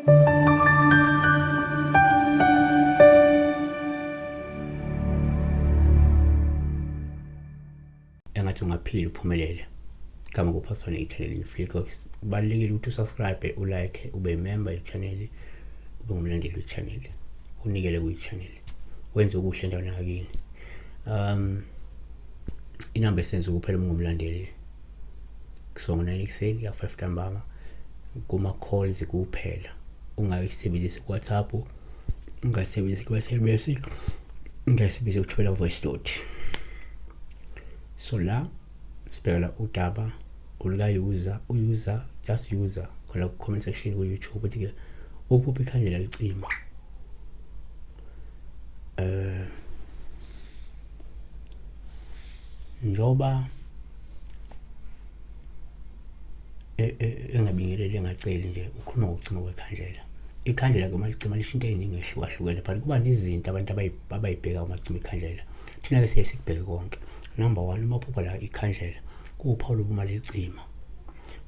Engathi ungaphila uphumelele. Igama kuphaswa ne-channel Inflico. Kubalulekile ukuthi usubscribe, ulike, ube member ye-channel, ube ngumlandeli we-channel, unikele kwi-channel, wenze okuhle endaweni yakini. Inamba esenza ukuphela uma ungumlandeli kusuka ngo-9 ekuseni kuya ku-5 ntambama kuma-calls kuphela. Ungayisebenzisi ku-WhatsApp, ungayisebenzisi ku-SMS, ungayisebenzisi ukuthumela voice note. So la sibhekela udaba oluka-user, u-user just user khona ku-comment section ku-YouTube ukuthi-ke uphupha ikhandlela licima. Njoba engabingeleli engaceli nje ukhuluma ngokucima kwekhandlela. Ikhandlela ke uma licima lisho into ey'ningi ey'hlukahlukene, but kuba nezinto abantu abayibheka uma kucima ikhandlela. Thina-ke siye sikubheke konke. Number one, uma uphupha la ikhandlela kuwuphawu lokuba licima,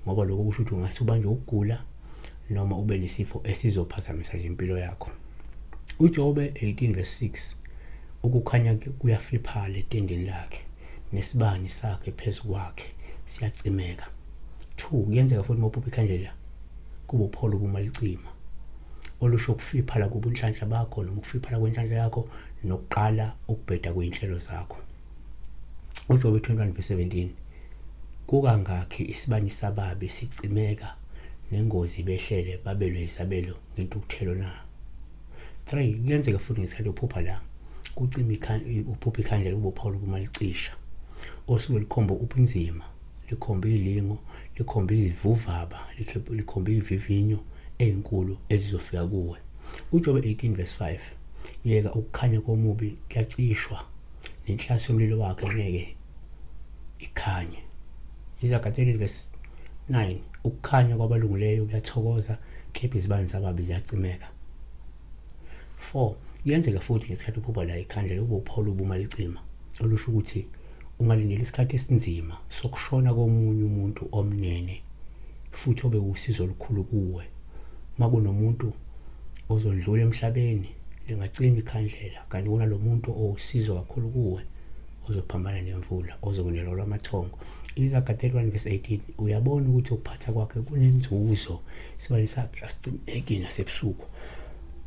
ngoba lokho kusho ukuthi ungase ubanjwe ukugula noma ube nesifo esizophazamisa nje impilo yakho. UJobe 18 verse 6, ukukhanya kuyafiphala etendeni lakhe, nesibani sakhe phezu kwakhe siyacimeka. 2, kuyenzeka futhi uma uphupha ikhandlela kuba uphawu lokuba licima, olusho ukufiphala kobunhlanhla bakho noma ukufiphala kwenhlanhla yakho nokuqala ukubheda kwey'nhlelo zakho. UJobe 21 verse 17, kukangakhi isibani sababi sicimeka nengozi behlele babelwe isabelo ngentukuthelo na? 3, kuyenzeka futhi ngesikhathi uphupha la kucima uphupha ikhandlela kube uphawu lokuba licisha, osuke likhomba ubunzima, likhomba izilingo, likhomba izivuvaba, likhomba izivivinyo ezinkulu ezizofika kuwe. UJobe 18 verse 5, yeka ukukhanya komubi kuyacishwa, nenhlasi yomlilo wakhe ngeke ikhanye. Izaga 30 verse 9, ukukhanya kwabalungileyo kuyathokoza, kepha izibani zababi ziyacimeka. 4, kuyenzeka futhi ngesikhathi uphupha la ikhandlela kube uphawu lobuma licima, olusho ukuthi ungalindela isikhathi esinzima sokushona komunye umuntu omnene futhi obewusizo olukhulu kuwe. Uma kunomuntu ozondlula emhlabeni lingacima ikhandlela, kanti kunalomuntu owusizo kakhulu kuwe ozophambana nemvula, ozokunelwa lwamathongo. Izaga 31 verse 18, uyabona ukuthi ukuphatha kwakhe kunenzuzo, isibani sakhe asicimeki nasebusuku.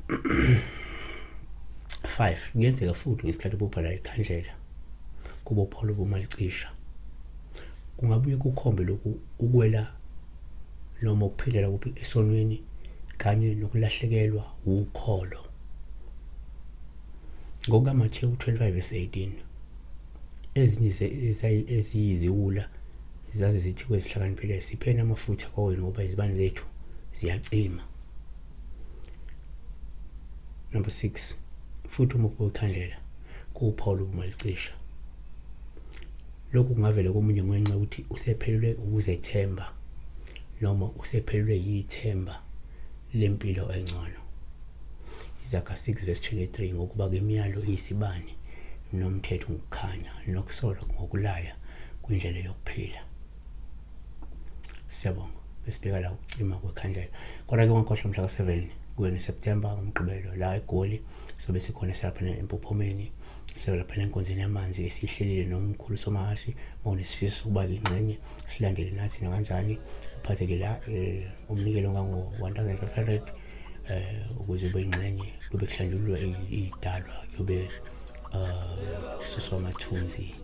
5, kuyenzeka futhi ngesikhathi uphupha la ikhandlela kuba uphawu lokuba licisha, kungabuye kukhombe lokhu ukwela noma ukuphilela kuphi esonweni kanye nokulahlekelwa wukholo. NgokukaMathewu 25 verse 18, ezinye eziyiziwula zaze zithi kwezihlakaniphileyo, sipheni amafutha kwawenu ngoba izibani zethu ziyacima. Number 6, futhi uma uphupha ikhandlela kuwuphawu lokuba licisha. Lokhu kungavela komunye ngenxa yokuthi usephelelwe ukuzethemba noma usephelelwe yithemba lempilo engcono. Izaga 6 verse 23, ngokuba ke imiyalo iyisibani nomthetho ngokukhanya nokusola ngokulaya kwindlela yokuphila. Siyabonga. Besibheka la ukucima kwekhandlela. Kodwa ke ungakhohlwa mhla ka-7 kuye September uMgqibelo la eGoli sobe sikhona silapha eMpophomeni, sibe lapha enkonzweni yamanzi esihlelile nomkhulu Somahashi. Uma unesifiso sokuba ingxenye silandele nathi nakanjani, uphatheke la umnikelo ongango-1500 ukuze ube ingxenye, kube kuhlanjululwa idalwa, kube kususwa amathunzi,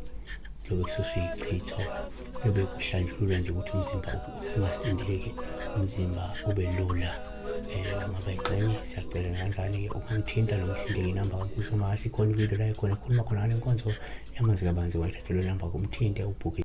kuyobe kususwa ichitho, kuyobe kuhlanjululwa nje ukuthi umzimba ungasindeki, umzimba ube lula. Ungaba ingxenye, siyacela nakanjani-ke ukungithinta noma uthinte inamba kaMkhulu Somahashi. Ikhona ividiyo la ekhona ekhuluma khona ngale nkonzo yamanzi kabanzi, wayithathelwe inamba kumthinte ubhuke.